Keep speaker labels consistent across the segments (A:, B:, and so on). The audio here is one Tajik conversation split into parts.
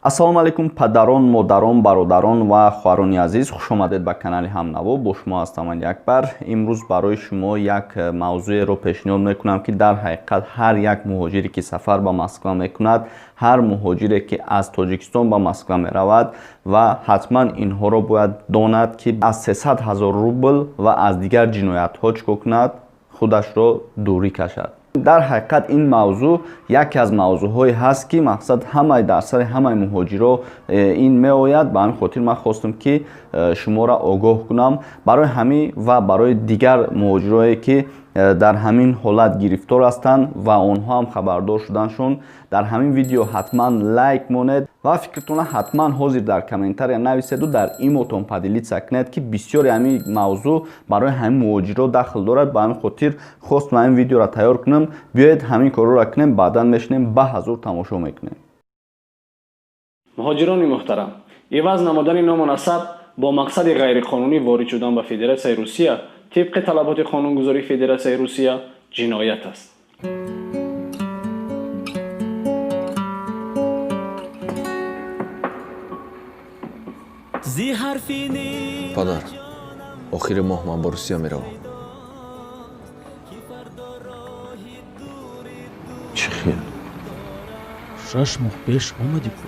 A: Ассалому алайкум, падарон, модарон, бародарон ва хоҳарони азиз, хуш омадед ба канали Ҳамнаво. Бо шумо ҳастам ман Акбар. Имрӯз барои шумо як мавзӯеро пешниҳод мекунам, ки дар ҳақиқат ҳар як муҳоҷире ки сафар ба Москва мекунад, ҳар муҳоҷире ки аз Тоҷикистон ба Москва меравад ва ҳатман инҳоро бояд донад, ки аз 300 ҳазор рубл ва аз дигар ҷиноятҳо чӣ кор кунад, худашро дурӣ кашад. Дар ҳақиқат ин мавзӯъ яке аз мавзӯъҳое ҳаст, ки мақсад ҳамаи дар сари ҳамаи муҳоҷиро ин меояд. Ба ҳамин хотир ман хостам, ки шуморо огоҳ кунам. Барои ҳамин ва барои дигар муҳоҷирое, ки дар ҳамин ҳолат гирифтор ҳастанд ва онҳо ҳам хабардор шуданшон, дар ҳамин видео ҳатман лайк монед ва фикртонро ҳатман ҳозир дар комментария нависеду дар имотон поделиться кунед, ки бисёри ҳамин мавзӯъ барои ҳамин муҳоҷиро дахл дорад. Ба ҳамин хотир хостам ҳамин видеоро тайёр кунам. Биёед, ҳамин корҳоро кунем, баъдан мешинем, ба ҳазур тамошо мекунем.
B: Муҳоҷирони муҳтарам, иваз намудани ному насаб бо мақсади ғайриқонунӣ ворид шудан ба Федератсияи Русия тибқи талаботи қонунгузории Федератсияи Русия ҷиноят аст.
C: Падар, охири моҳ ман ба Русия меравам.
D: Чӣ хел?
E: 6 моҳ пеш омадӣ ку.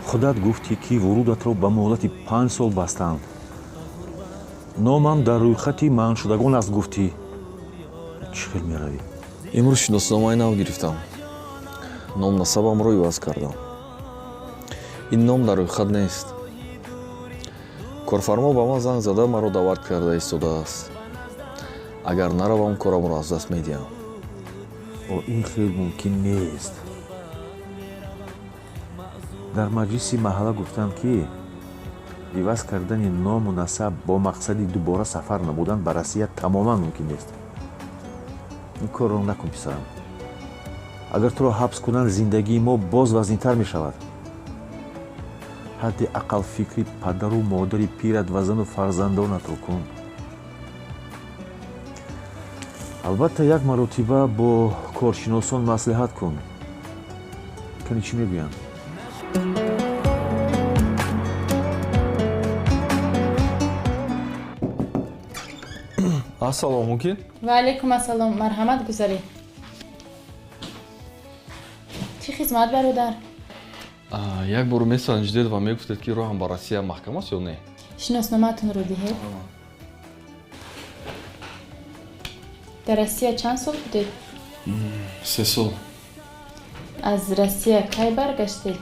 D: Худат гуфтӣ, ки вурудатро ба муҳлати 5 сол бастанд. Номам дар рӯйхати манъшудагон аст, гуфтӣ. Чӣ хел меравӣ?
C: Имрӯз шиносномаи нав гирифтам, ном насабамро иваз кардам. Ин ном дар рӯйхат нест. Корфармо ба ман занг зада, маро даъват карда истодааст. Агар наравам, корамро аз даст медиҳам.
D: О, ин хел мумкин нест. Дар маҷлиси маҳалла гуфтанд, ки иваз кардани ному насаб бо мақсади дубора сафар намудан ба Россия тамоман мумкин нест. Ин корро накун, писарам. Агар туро ҳабс кунанд, зиндагии мо боз вазнинтар мешавад. Ҳадди ақал фикри падару модари пират ва зану фарзандонатро кун. Албатта, як маротиба бо коршиносон маслиҳат кун, кани чӣ мегӯянд.
C: Ассалом, мумкин?
F: Ва алайкум ассалом, марҳамат, гузаред. Чӣ хизмат, бародар?
C: Як бор месанҷидед ва мегуфтед, ки роҳам ба Россия маҳкам аст ё не.
F: Шиносномаатонро диҳед. Дар Россия чанд сол будед?
C: 3 сол.
F: Аз Россия кай баргаштед?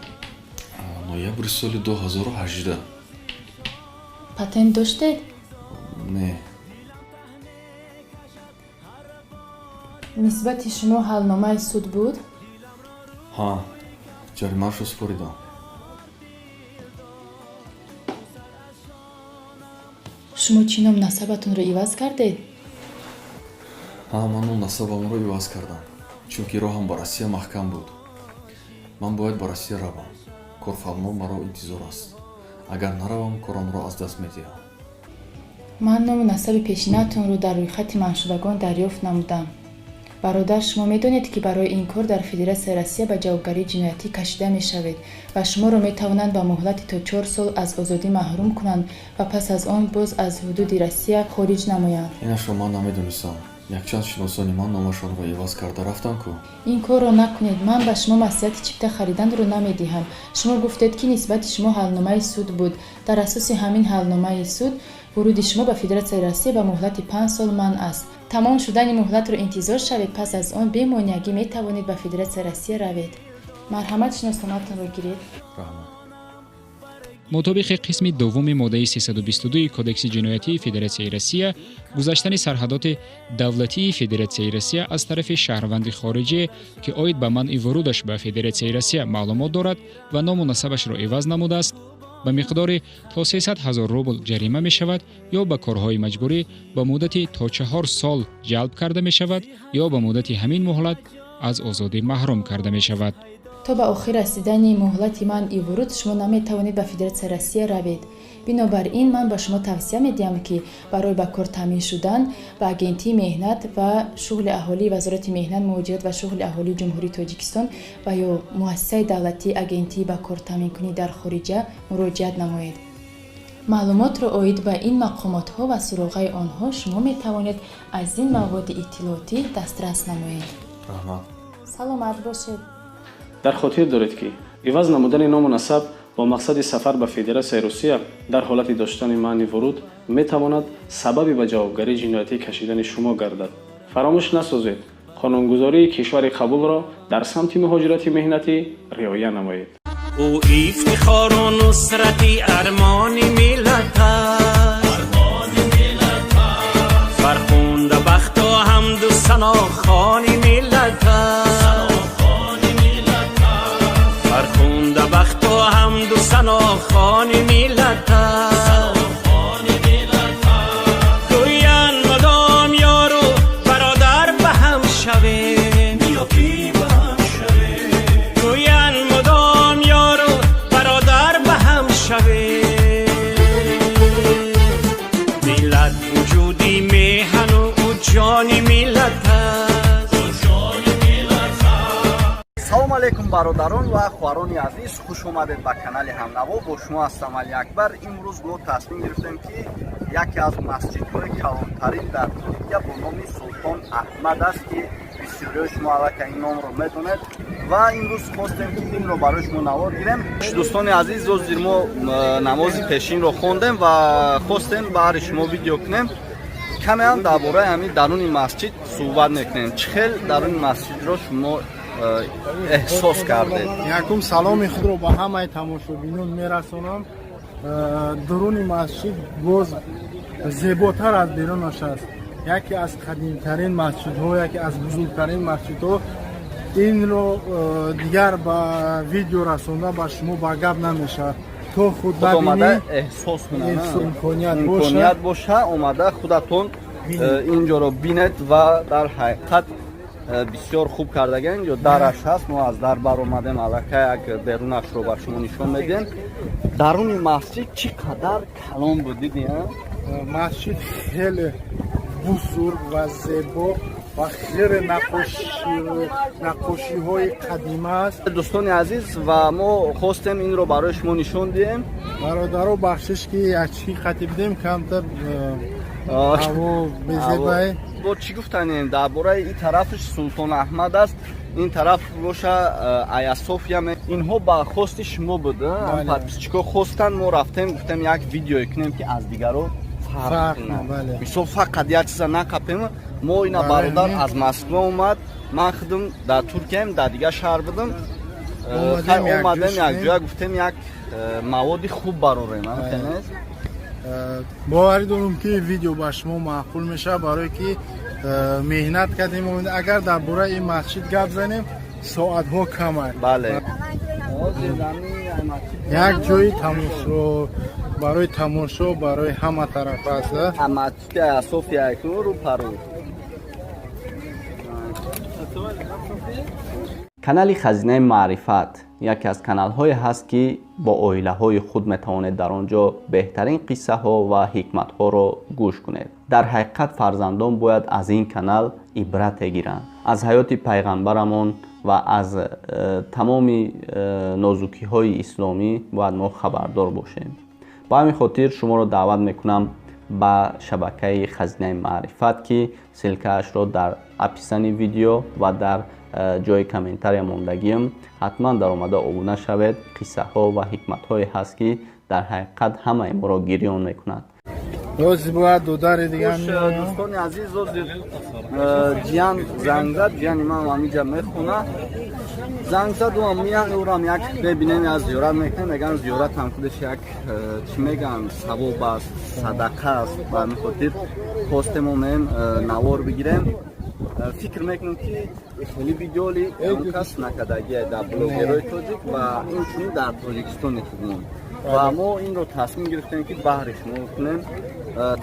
C: Ноябри соли 2018.
F: Патент доштед?
C: Не.
F: Нисбати шумо ҳалномаи суд буд?
C: Ҳа, ҷаримаашро супоридам.
F: Шумо чӣ ном насабатонро иваз кардед?
C: Ҳа, ман ном насабамро иваз кардам, чунки роҳам ба Россия маҳкам буд. Ман бояд ба Россия равам, корфармо маро интизор аст. Агар наравам, корамро аз даст медиҳам.
F: Ман ному насаби пешинаатонро дар рӯйхати манъшудагон дарёфт намудам. Бародар, шумо медонед, ки барои ин кор дар Федератсияи Россия ба ҷавобгарии ҷиноятӣ кашида мешавед ва шуморо метавонанд ба муҳлати то 4 сол аз озодӣ маҳрум кунанд ва пас аз он боз аз ҳудуди Россия хориҷ намоянд.
C: Инашро ман намедонистам. Якчанд шиносони ман номашонро иваз карда рафтанд ку.
F: Ин корро накунед. Ман ба шумо маслиҳати чипта хариданро намедиҳам. Шумо гуфтед, ки нисбати шумо ҳалномаи суд буд. Дар асоси ҳамин ҳалномаи суд вуруди шумо ба Федератсияи Россия ба муҳлати 5 сол манъ аст. Тамом шудани муҳлатро интизор шавед, пас аз он бемонеагӣ метавонед ба Федератсияи Россия равед. Марҳамат, шиносномаатонро гиред.
C: Раҳмат.
G: Мутобиқи қисми дуввуми моддаи 322 Кодекси ҷиноятии Федератсияи Россия, гузаштани сарҳадоти давлатии Федератсияи Россия аз тарафи шаҳрванди хориҷие, ки оид ба манъи вурудаш ба Федератсияи Россия маълумот дорад ва ному насабашро иваз намудааст, ба миқдори то 300 ҳазор рубл ҷарима мешавад ё ба корҳои маҷбурӣ ба муддати то 4 сол ҷалб карда мешавад ё ба муддати ҳамин муҳлат аз озодӣ маҳрум карда мешавад.
F: То ба охир расидани муҳлати манъи вуруд шумо наметавонед ба Федератсияи Россия равед. Бинобар ин ман ба шумо тавсия медиҳам, ки барои ба кор таъмин шудан ба Агентии меҳнат ва шуғли аҳолии Вазорати меҳнат, муҳоҷират ва шуғли аҳолии Ҷумҳурии Тоҷикистон ва ё Муассисаи давлатии Агентии ба кор таъминкунӣ дар хориҷа муроҷиат намоед. Маълумотро оид ба ин мақомотҳо ва суроғаи онҳо шумо метавонед аз ин маводи иттилоотӣ дастрас намоед.
C: Раҳмат.
F: Саломат бошед.
B: Дар хотир доред, ки иваз намудани ному насаб бо мақсади сафар ба Федератсияи Русия дар ҳолати доштани манъи вуруд метавонад сабаби ба ҷавобгарии ҷиноятӣ кашидани шумо гардад. Фаромӯш насозед, қонунгузории кишвари қабулро дар самти муҳоҷирати меҳнатӣ риоя намоед.
H: Ӯ ифтихору нусрати армони миллат аст, фархунда бахту ҳамду санохони миллат аст, фархунда бахту ҳамду санохони миллат аст. Гӯянд мудом ёру бародар ба ҳам шавем, гӯянд мудом ёру бародар ба ҳам шавем. Миллат вуҷуди меҳану ӯ ҷони миллат аст.
A: Салом алейкум, бародарон ва хоҳарони азиз, хуш омадед ба канали Ҳамнаво. Бо шумо ҳастам Али Акбар. Имрӯз мо тасмим гирифтем, ки яке аз масҷидҳои калонтарин дар Туркия бо номи Султон Аҳмад аст, ки бисёриҳои шумо аллакай ин номро медонед, ва имрӯз хостем, ки инро барои шумо навор гирем. Дӯстони азиз, ҳозир мо намози пешинро хондем ва хостем баҳри шумо видео кунем. Каме ҳам дар бораи ҳамин даруни масҷид суҳбат мекунем. Чӣ хел даруни масҷидро шумо эҳсос кардед?
I: Якум, саломи худро ба ҳамаи тамошобинон мерасонам. Дуруни масҷид боз зеботар аз берунаш аст. Яке аз қадимтарин масҷидҳо, яке аз бузургтарин масҷидҳо. Инро дигар ба видео расонда ба шумо ба гап намешавад, то худ
A: худ омада
I: набинӣ.
A: Эҳсос кунад.
I: Имконият
A: имконият
I: боша.
A: Боша, омада худатон инҷоро бинед ва дар ҳақиқат бисёр хуб кардаган. Инҷо дараш ҳаст, мо аз дар баромадем, аллакай як берунашро ба шумо нишон медиҳем. Даруни масҷид чӣ қадар калон буд, диди, а?
I: Масҷид хеле бузург ва зебо ва хеле наққошиҳои қадима аст.
A: Дӯстони азиз, ва мо хостем инро барои шумо нишон диҳем.
I: Бародаро, бахшиш, ки якчи қатӣ бидем, камтар ҳаво безебай.
A: Бо чӣ гуфтанем дар бораи ин тарафаш? Султон Аҳмад аст, ин тараф боша Аясофия. Инҳо ба хости шумо буд,
I: Бале.
A: Подписчико хостанд, мо рафтем, гуфтем, як видеое кунем, ки аз дигаро фарқ
I: Фарқ
A: кунад.
I: кунад, бале.
A: Мисол, фақат як чиза нақапем мо. Ина
I: Бале,
A: бародар
I: не.
A: аз Москва омад, ман худам дар Туркияем, дар дигар шаҳр будам.
I: Омадем,
A: Хай,
I: якҷо
A: омадем
I: шудем.
A: Якҷоя гуфтем, як маводи хуб барорем.
I: Бале. Боварӣ дорам, ки видео ба шумо маъқул мешавад, барое ки меҳнат кардем. Агар дар бораи ин масҷид гап занем, соатҳо каманд.
A: Бале.
I: Як ҷои тамошо, барои тамошо, барои ҳама тараф аст, а?
A: Масҷиди Аясофия рӯ пару. Канали Хазинаи маърифат яке аз каналҳое ҳаст, ки бо оилаҳои худ метавонед дар он ҷо беҳтарин қиссаҳо ва ҳикматҳоро гӯш кунед. Дар ҳақиқат, фарзандон бояд аз ин канал ибрате гиранд, аз ҳаёти пайғамбарамон ва аз тамоми нозукиҳои исломӣ бояд мо хабардор бошем. Ба ҳамин хотир шуморо даъват мекунам ба шабакаи Хазинаи маърифат, ки ссылкаашро дар описании видео ва дар ҷои комментария мондагиам. Ҳатман даромада обуна шавед. Қиссаҳо ва ҳикматҳое ҳаст, ки дар ҳақиқат ҳамаи моро гирён мекунад.
I: Боз бояд додари дигар.
A: Хуш, дӯстони азиз, ҳозир ҷиян занг зад. Ҷияни ман ҳамиҷа мехона. Занг зад, ӯам меяд, ӯрам як мебинем, як зиёрат мекунем. Мегӯянд, зиёрат ҳам худаш як чӣ мегӯянд, савоб аст, садақа аст. Ба ҳамин хотир хостем, омем, навор бигирем. Фикр мекунем, ки хеле видеоли он кас накардагия дар блогерҳои тоҷик ва инчунин дар Тоҷикистони худмон, ва мо инро тасмим гирифтем, ки баҳри шумо кунем.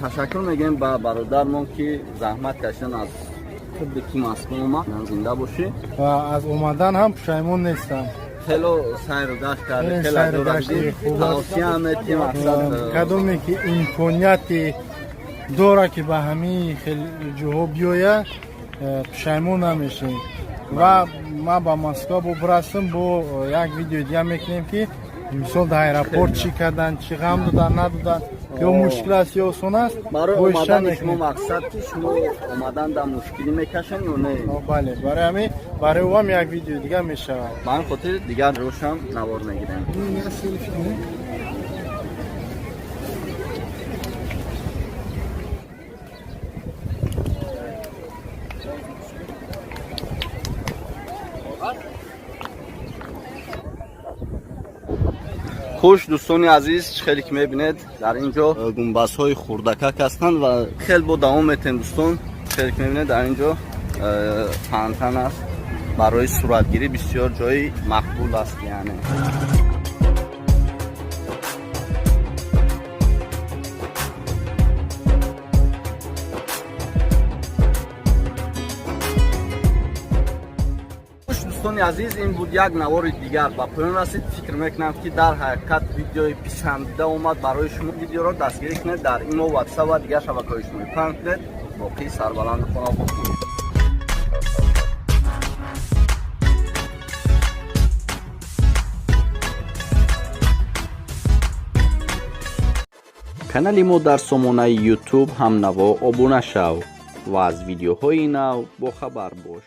A: Ташаккур мегӯем ба бародармон, ки заҳмат кашидан, аз худи ки Москва омад. Зинда бошӣ.
I: Ва аз омадан ҳам пушаймон нестам.
A: Хело сайру гашт карди, хело ҷо тавсия метим, мақсад.
I: Кадоме ки имконияти дора, ки ба ҳамин хел ҷоҳо биёяд, пушаймон намешем. Ва ман ба Москва бо бирасам, бо як видео дига мекунем, ки мисол дар аэропорт чӣ кардан, чӣ ғам додан, нададан, ё мушкил аст, ё осон аст.
A: Барои омадани шумо, мақсад, ки шумо омадан дар мушкилӣ мекашанд ё не?
I: Бале, барои ҳамин, барои ӯам як видео дига мешавад.
A: Ба ҳамин хотир дигар ҷошам навор мегирем. Хуш, дӯстони азиз, чӣ хеле ки мебинед, дар ин ҷо гунбазҳои хурдакак ҳастанд ва хел бо давом метем. Дӯстон, хеле ки мебинед, дар ин ҷо фонтан аст, барои суратгирӣ бисёр ҷои мақбул аст, яъне. Дӯстони азиз, ин буд як навори дигар, ба поён расид. Фикр мекунам, ки дар ҳақиқат видеои писандида омад барои шумо. Видеоро дастгирӣ кунед, дар имо, Ватсап ва дигар шабакаҳои иҷтимоӣ паҳн кунед. Боқӣ сарбаланду хонобод. Канали мо дар сомонаи Ютуб «Ҳамнаво» обуна шав ва аз видеоҳои нав бохабар бош.